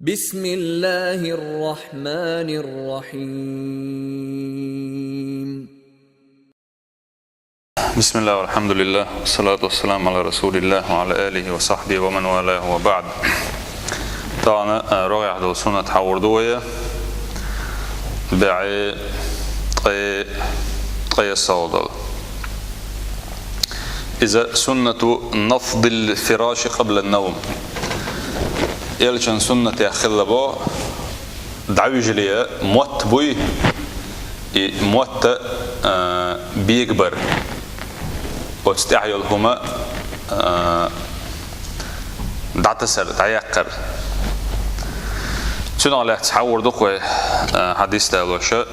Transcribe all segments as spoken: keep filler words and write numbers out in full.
بسم الله الرحمن الرحيم. بسم الله والحمد لله والصلاة والسلام على رسول الله وعلى آله وصحبه ومن والاه وبعد. Тана, а, рогӀехь долу суннат хьан вур ду вай? БӀе ткъе, ткъе сов долу. Иза суннату нафдил фираши къабла навм. Элчан суннатех хилла бо, дӀавижале мотт буй, и мотта, а, бегабар. Оцу тӀехь йолу хӀума, а, дӀатасар, дӀаяккхар. Цунах лаьцна хьан вур ду-кх вай, а, хьадис далоша.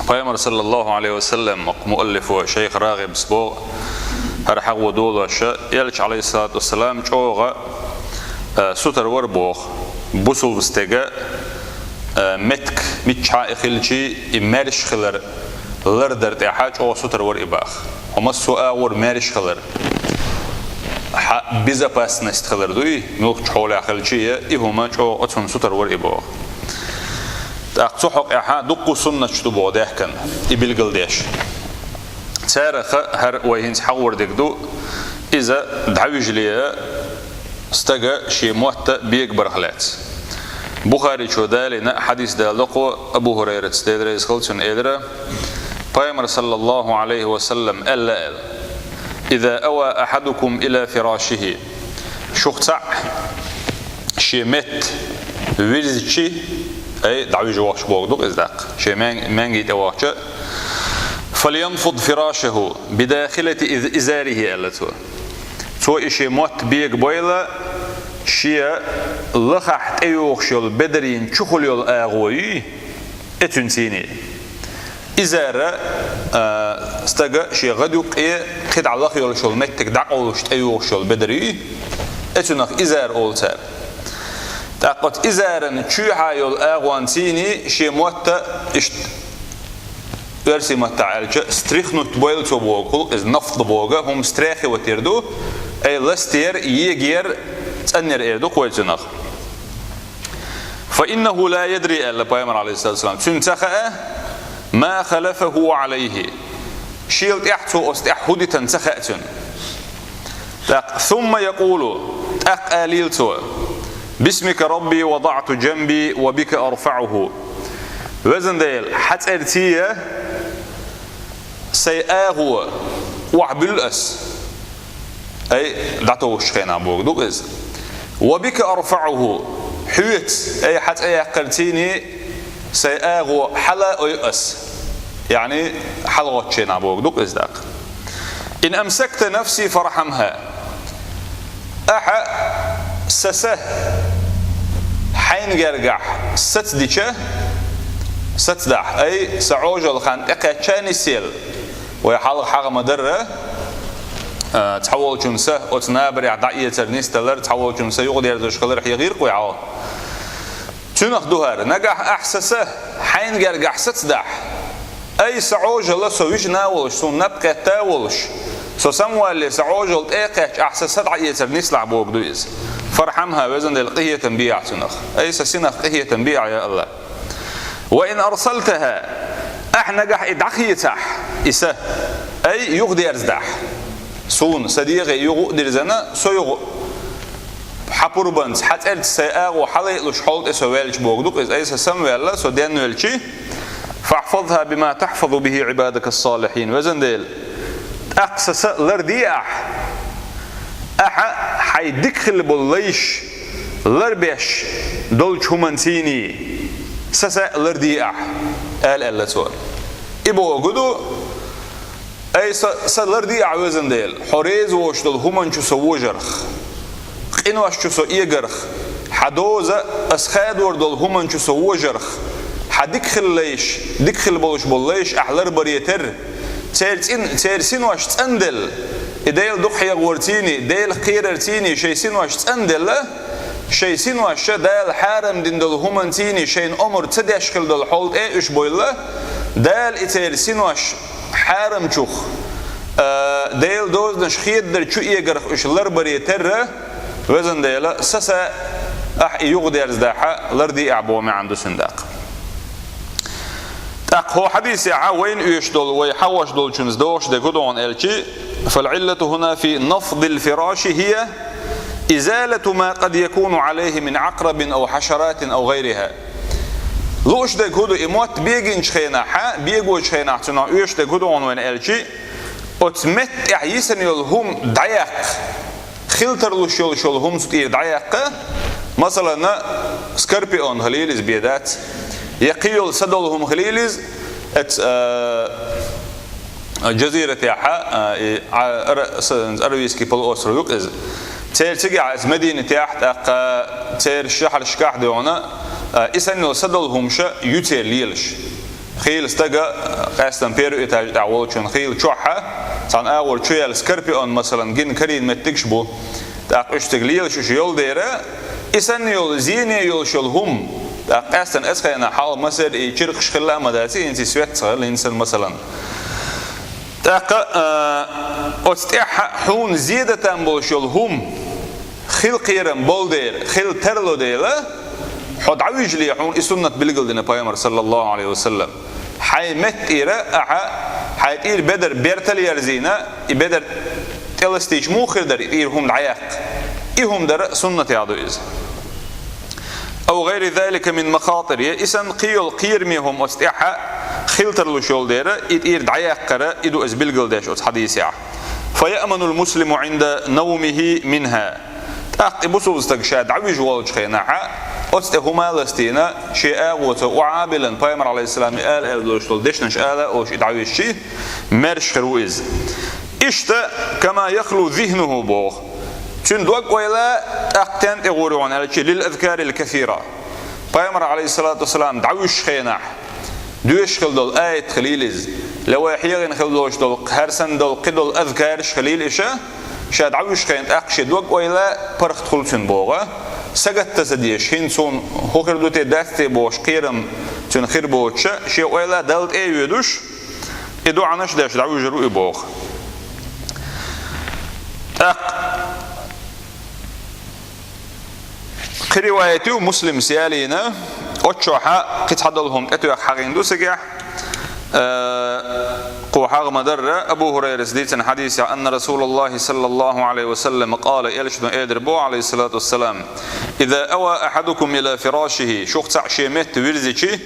Пайхамар, саллаллаху Ӏалайхи ва саллам, муаллифо шайх РагӀибас боху, хӀара хьан вур ду олуша, Элча, Ӏалайхиссалату вассалам, чӀогӀа, а, сутара вара боху. Бусулба стеган, а, меттиг миччахьа а хилчий, и маьрша хилар лардар тӀехьа чӀогӀа сутара вара и боху. Хьо массо а агӀор маьрша хилар. Хьан безопасность хилар дуй, муьлххачу хьолехь хилчий, и хӀума чӀогӀа оцунна сутара вара и боху. ТӀаккха цу хьокъехьа дуккха суннаташ ду боху даьхкина, и билгалдеш. Царах хӀара вай хӀинца хьан вур дерг ду, иза дӀавижале стага шен мотта бегабарх лаьцна. Бухаричо далийна хьадис далош ду-кх, Абу ХӀурайрас, Дела реза хуьлда цунна, элира, Пайхамар, саллаллаху Ӏалайхи ва саллам, аьлла аьлла: «Иза ава ахьадукум ила фирашихи». Шух цхьаъ шен метта вирзичи, ай, дӀавижа вахча боху ду-кх иза даккха. Шен маьн-, маьнги тӀе вахча, «Фальянфуд фирашаху бидахилати из-, изарихи», аьлла цо. Цо и шен мотт бегабойла шен лахахь тӀеюхуш йолу бедарийн чухула йолу агӀо юй, и цуьнан цӀийне. Изара, а, стага шен гӀад юккъе кхидӀа лаха йолуш йолу меттиг дӀакъовлуш тӀеюхуш йолу бедар юй, и цунах изар олу цара. ТӀаккха оцу изаран чуьйхьа йолу агӀон цӀийне шен мотта иштта оьрсийн маттахь аьлча, стряхнуть бойла цо боху, иза нафд боху, хӀума стряхивать эр ду, ай, ластаяр, егаяр, цӀанъяр эр ду-кх вай цунах. «Фа иннаху ла ядри», аьлла Пайхамар, Ӏалайхиссалату вассалам, цуьнан ца хаьа, «ма халафаху Ӏалайхи». Шел тӀаьхьа цо оцу тӀехь хӀун дитина ца хаьа цуьнан. ТӀаккха, «сумма якъулу», тӀаккха алийла цо: «Бисмика Рабби вадаӀту джанби ва бика арфаӀуху». Везан Дела, хьан цӀерций сайн агӀо охьабуьллу ас. Ай, дӀатовжучу хенахь боху ду-кх иза. «Ва бика арфаӀуху», хьоьца, ай, хьан цӀе яккхарций сайн агӀо хьала а ойу ас. Яъни, хьалагӀоттучу хенахь боху ду-кх иза даккха. «Ин амсакта нафси фархьамха». Ахьа сан са хьайна гергахь сацдича, сацдахь, ай, сан Ӏожалла хан тӀекхаьчча нисъелла. Вай хьалха хьагӀ ма-дарра, а, цхьаволчун са оцу набарехь дӀаэцар нисдалар, цхьаволчун са юхадерзош хилар хьехийра-кх вай хьалха. Цуьнах ду хӀара, нагахь ахьа сан са хьайна гергахь сацдахь, ай, сан Ӏожалла со вижина а волуш, суна наб кхетта а волуш, со самавалале сан Ӏожалла тӀе а кхаьчча, ахьа сан са дӀаэцар нислахь боху ду иза. Фархьамха, везан Дела, къинхетам бе ахьа цунах. Ай, сан синах къинхетам бе ахьа, я АллахӀ. «Ва ин арсалтаха», ахьа нагахь и дӀахецахь, и са, ай, юхадерзадахь. Суна, сан дегӀе юха а дирзина, со юха хьан пурбанца, хьан цӀерца сайн агӀо хьалайалуш хьол тӀе со ваьлча боху ду-кх иза, ай, сан самаваьлла, со денвелчи, «фахьфазха бима тахьфазу бихи Ӏибадака ссалихьин», везан Дела, тӀаккха сан са ларде ахьа, ахьа хьайн дика хилла болу лайш ларбеш долчу хӀуманций сан са ларде ахьа, ала аьлла цо. И боху ду, ай, сан са ларде ахьа, везан Дела, хьо реза волуш долу хӀуманна чу со вожарх, къиношна чу со эгарх, хьан доза ас хадор долу хӀуманна чу со вожарх, хьан дика хилла лайш, дика хилла болуш болу лайш ахьа ларбаре терра, церан цӀин-, церан синош цӀанделла, и Дела дукха хьехорций, Делах кхерарций шайн синош цӀанделла, шайн синош Дала хьарам дина долу хӀуманций шайна омра ца деш хилла долу хьол тӀе уьш бойла, Дала и церан синош хьарамчух, а, Делан дозанаш хедадар чу эгарх уьш ларбаре терра, везан Дела, сан са Ахь и юхадерзадахь, лардехь боху маьӀна ду цуьнан тӀаккха. ТӀаккха хӀокху хьадисехь вайна оьшуш долу, вай хьахош долчуьнца догӀуш дерг хӀун ду аьлча, فالعلة هنا في نفض الفراش هي إزالة ما قد يكون عليه من عقرب أو حشرات أو غيرها. Лууш дерг хӀун ду, и мотт бегинчу хенахь, бегочу хенахь цунах оьшуш дерг хӀун ду вайна аьлча, оцу метта тӀехь йисина йолу хӀума дӀаяккха. Хила тарлуш йолуш йолу хӀума цу тӀера дӀаяккха, масалан, скорпион хилийла иза, бен дац, я кхин йолу садолу хӀума хилийла иза, эц, а, Джазиратехь, а, и, а, Ара-, с-, Аравийский полуостров ю-кх иза. Церан цигахь, эц Мединатехь, тӀаккха церан шахьаршкахь дуьйна, а, и санна йолу садолу хӀума ша ю церан лелаш. Хийла стага, къаьстина первый этаж тӀехь волчун хийла чохь, цхьана агӀор чу яьлла скорпион, масалан, гина карийна меттигаш бу. ТӀаккха уьш цига лелаш уьш йолу дера, и санна йолу зене йолуш йолу хӀума. ТӀаккха къаьстина эцу хенахь хьалха масар и чиркхаш хилла а ма дац, хӀинца и свет ца хилла, хӀинца санна, масалан. ТӀаккха, а, оцу тӀехь хьуна зедан там болуш йолу хӀума, хила кхерам болу дера, хила тарло дела, хьо дӀавижале, хьуна и суннат билгалдина пайхамар, саллаллаху алейхи ва саллам. Хьайн метта тӀера ахьа, хьайн тӀера бедар бертал ерзийна, и бедар тӀеластийча муха хир дара, и тӀера хӀума дӀаяккха. И хӀума дара суннатехь ду иза. أو غير ذلك من مخاطر, я и санна кхин йолу кхераме хӀума оцу тӀехь хила тарлуш йолу дера, и тӀера дӀаяккхара, и ду иза билгалдеш оцу хьадисехь. فيأمن المسلم عند نومه منها. ТӀаккха и бусулба стаг ша дӀавижа волчу хенахь, оцу тӀе хӀума ластийна, шен агӀо цо охьа а биллина, пайхамар, алейхиссалам, и ала аьлла долуш долу дешнаш ала а олуш, и дӀавижчи, маьрша хир ву иза. Иштта, كما يخلو ذهنه боху. Цуьнан дог-ойла тӀаккха стенна тӀе гӀур ю аьлча, للأذكار الكثيرة. Пайхамар, алейхиссалату вассалам, дӀавуьжучу хенахь, доьшуш хила долу аят хилийла иза, я вай хьехийна хила долуш долу, хӀара санна долу, кхидолу азкараш хилийла иша, ша дӀавуьжучу хенахь тӀаккха шен дог-ойла паргӀат хуьлу цуьнан боху. Сагатта ца дезаш, хӀинца хӀун, хӀун хир ду те, дац те бохуш кхерам цуьнан хир боцуша, шен ойла Далла тӀе а йоьдуш, и доӀанаш деш дӀавуьжур ву и боху. ТӀаккха кхин риваят ю Муслимс ялийна, оцу чохь кхин цхьа долу хӀума тӀетоьхна хьахийна ду цигахь. Э, кху хьагӀ ма-дарра, Абу ХӀурайрас дийцина хьадисехь, أن رسول الله صلى الله عليه وسلم قال, элчано элира боху, алейхиссалату вассалам: إذا أوى أحدكم إلى فراشه, шух цхьаъ шен метта вирзичи,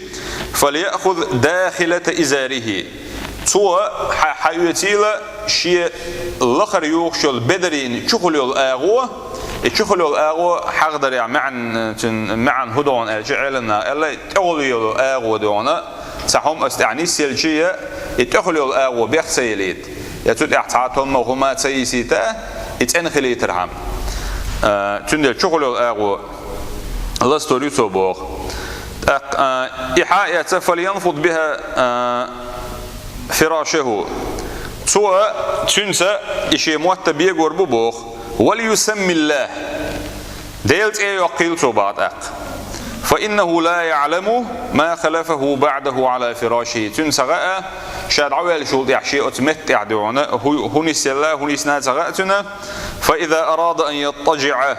فليأخذ داخلة إزاره. Цо хьа-, хьаоьцийла шен лахара юхуш йолу бедарийн чухула йолу агӀо, и чухула йолу агӀо хьагӀдарехь маьӀна, цуьнан маьӀна хӀун ду аьлча, Ӏеламнаха аьлла, тӀехула йолу агӀо ду, цхьа хӀума оцу тӀехь нисъелчи, и тӀехула йолу агӀо бех ца елийта, я цу тӀехь цхьа а томма хӀума ца йисийта, и цӀена хилийтархьама. А, цуьнан чухула йолу агӀо ластор ю цо боху. ТӀаккха, а, и хьа а эцна, فلينفض بها, а, فراشه. Цо цуьнца и шен мотт бегор бу боху. وليسم الله. Делан цӀе йоккхийла цо боху тӀаккха. فإنه لا يعلم ما خلفه بعده على فراشه. Цуьнан ца хаьа, ша дӀаваьллачул тӀехь шен оцу метта тӀехь дуьйна, хӀу-, хӀун нисъелла, хӀун нисна ца хаьа цуьнан. فإذا أراد أن يضطجع,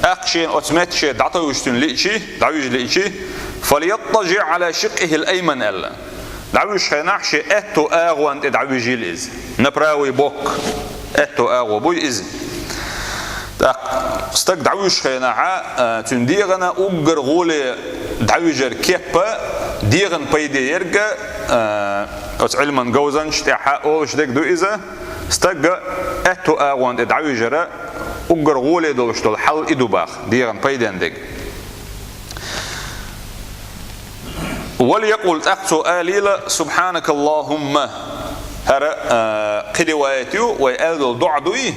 тӀаккха шена оцу метта шен дӀатовжуш цуьнан лиъчи, дӀавижа лиъчи, فليضطجع على شقه الأيمن аьлла. ДӀавижачу хенахь шен аьтту агӀонна тӀе дӀавижийла иза. На правый бок. Аьтту агӀо буй иза. ТӀаккха стаг дӀавижачу хенахь, а, цуьнан дегӀана уггар гӀоле дӀавижар кеппа, дегӀан пайде ерг, а, оцу Ӏилман говзанчаш тӀехь олуш дерг ду иза. Стаг аьтту агӀонна тӀе дӀавижара уггар гӀоле долуш долу хьал и ду боху, дегӀан пайденна дерг. وليقل, тӀаккха цо алийла: سبحانك اللهم. ХӀара, а, кхин риваят ю, вай аьлла долу доӀа дуй.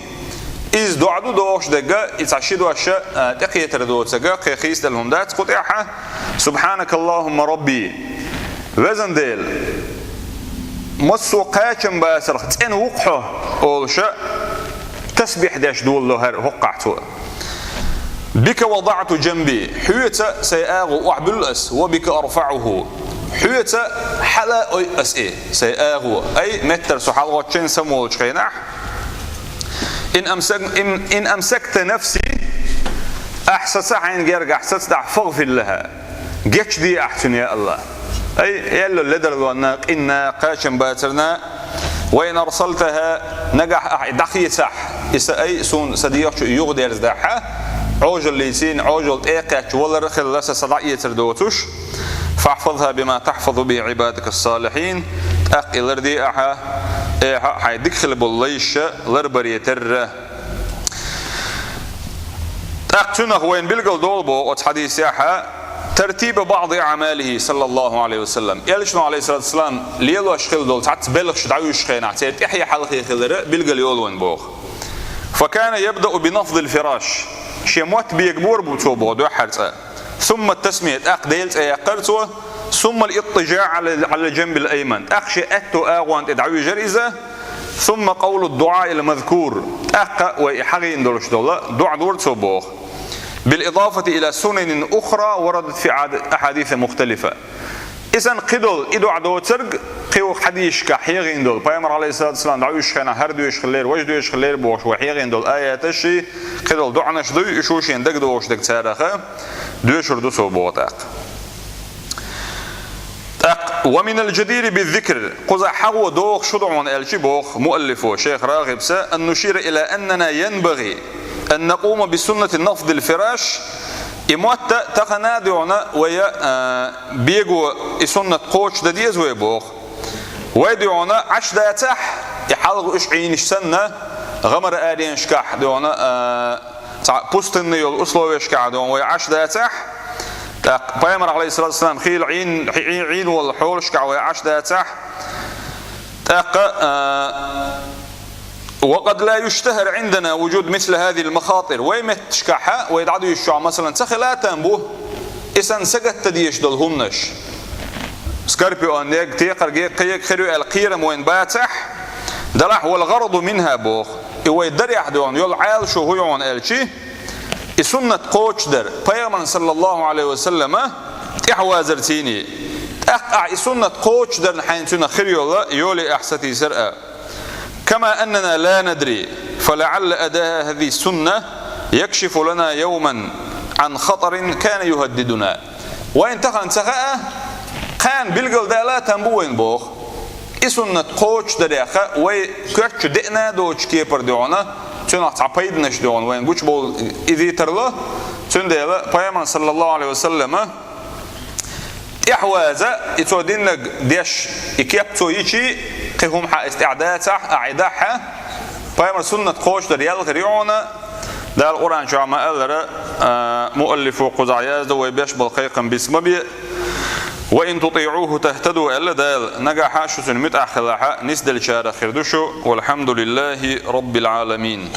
Иза доӀа ду дохуш дерг, и цхьа ши дош, а, тӀекхетар доцург, кхин хийцаделла хӀума дац кху тӀехь. سبحانك اللهم ربي. Везан Дела, массо а кхачам бацарх цӀена ву-кх хьо, олуш, тасбихь деш долало хӀара хӀокхахь цо. بك وضعت جنبي, хьоьца сайн агӀо охьабуьллу ас, وبك أرفعه, хьоьца хьала а ойъу ас и сайн агӀо, ай, меттара со хьалагӀоттийна самаволчу хенахь. إن أمسك-, إن, إن أمسكت نفسي, Ахь саца хьайна гергахь сацадахь, فاغفر لها, гечде ахь цунна, я АллахӀ. Ай, элло ледарлонна, къинна, кхачам бацарна, وإن أرسلتها, нагахь ахь и дӀахецахь, и са, ай, суна са дегӀа чу юхадерзадахь, Ӏожаллица, Ӏожалла тӀекхаьчча валар а хилла, са, са дӀаэцар доцуш, فاحفظها بما تحفظ به عبادك الصالحين, тӀаккха и ларде ахьа, эхьа, хьайн дика хила болу лайш ларбаре терра. ТӀаккха цунах вайна билгал долу боху оцу хьадисехь, ترتيب بعض أعماله صلى الله عليه وسلم. Элчано, عليه الصلاة والسلام, лелош хилла долу цхьацца белхаш дӀавуьжучу хенахь, церан тӀаьхье хьалхе хилар билгал йолу вайна боху. فكان يبدأ بنفض الفراش. Шен мотт бегабора бу цо боху дуьххьара цкъа. ثم التسمية, тӀаккха Делан цӀе яккхара цо. ثم الاضطجاع على، على الجنب الأيمن. ТӀаккха шен аьтту агӀонна тӀе дӀавуьжура иза. ثم قول الدعاء المذكور. ТӀаккха вай и хьахийна долуш долу доӀа дора цо боху. بالإضافة إلى سنن أخرى وردت في عاد-، أحاديث مختلفة. Иза кхидолу и доӀа доцург кхин хьадисашкахь хьехийна долу, Пайхамар, عليه الصلاة والسلام, дӀавуьжучу хенахь хӀара доьшуш хиллера, важа доьшуш хиллера бохуш вай хьехийна долу аяташ, кхидолу доӀанаш дуй, уьш шена дагадогӀуш дерг царах доьшур ду цо боху тӀаккха. ТӀаккха, ومن الجدير بالذكر, кхузахь хьахо догӀуш шу ду хьуна аьлча боху муаллифо, шайх РагӀибас, أن نشير إلى أننا ينبغي أن نقوم بسنة نفض الفراش, и мотт а тахана а дуьхьал вай, а, бего и суннат кхочушдан деза вай боху. Вай дуьхьал Ӏаш дацахь, и хьалха уьш Ӏийнаш санна, гӀамар-аренашкахь дуьхьал, а, цхьа пустынна йолу условияшкахь дуьхьал вай Ӏаш дацахь, тӀаккха Пайхамар, عليه الصلاة والسلام, хийла Ӏийн-, Ӏийна волу хьолашкахь вай Ӏаш дацахь, тӀаккха, а, وقد لا يشتهر عندنا وجود مثل هذه المخاطر. Вай метташкахь, вай дӀадуьйшучохь, масалан, ца хила а там бу, и санна сагатта дезаш долу хӀуманаш. Скорпион ег, текхарг ег, кхин ег хир ю аьлла кхерам вайна бацахь, делахь, والغرض منها боху. И вай дарехь дуьхьал йолу Ӏалашо хӀун ю хьуна аьлча, и суннат кхочушдар, Пайхамарна, صلى الله عليه وسلم, тӀаьхьавазар цуьнан. ТӀаккха ахь и суннат кхочушдарна хьайна цуьнан хир йолу йоле ахь сатийсар а. كما أننا لا ندري، فلعل أداء هذه السنة يكشف لنا يوما عن خطر كان يهددنا. Вайна тахана ца хаьа, кхана билгал дала а там бу вайна боху. И суннат кхочушдарех вай коьртачу деана а доцучу кепара дуьхьал, цуьнах цхьа пайданаш дуьхьал вайна гучубовла иза тарло, цундела Пайхамарна, صلى الله عليه وسلم, тӀаьхьаваза, и цо диннарг деш, и кеп цо йича, кхин хӀума хьан иза тӀаьхьа дацахь, ахь и дахьа, Пайхамаран суннат кхочушдар ял хир ю хьуна, Дала Къуръан чохь ма-аллара, а, муаллифо кхузахь яздо вай беш болу кхайкхам биц ма бе. وإن تطيعوه تهتدوا аьлла Дала, нагахь шу цуьнан муьтӀахь хилахь, нисделлачарах хир ду шу, والحمد لله رب العالمين.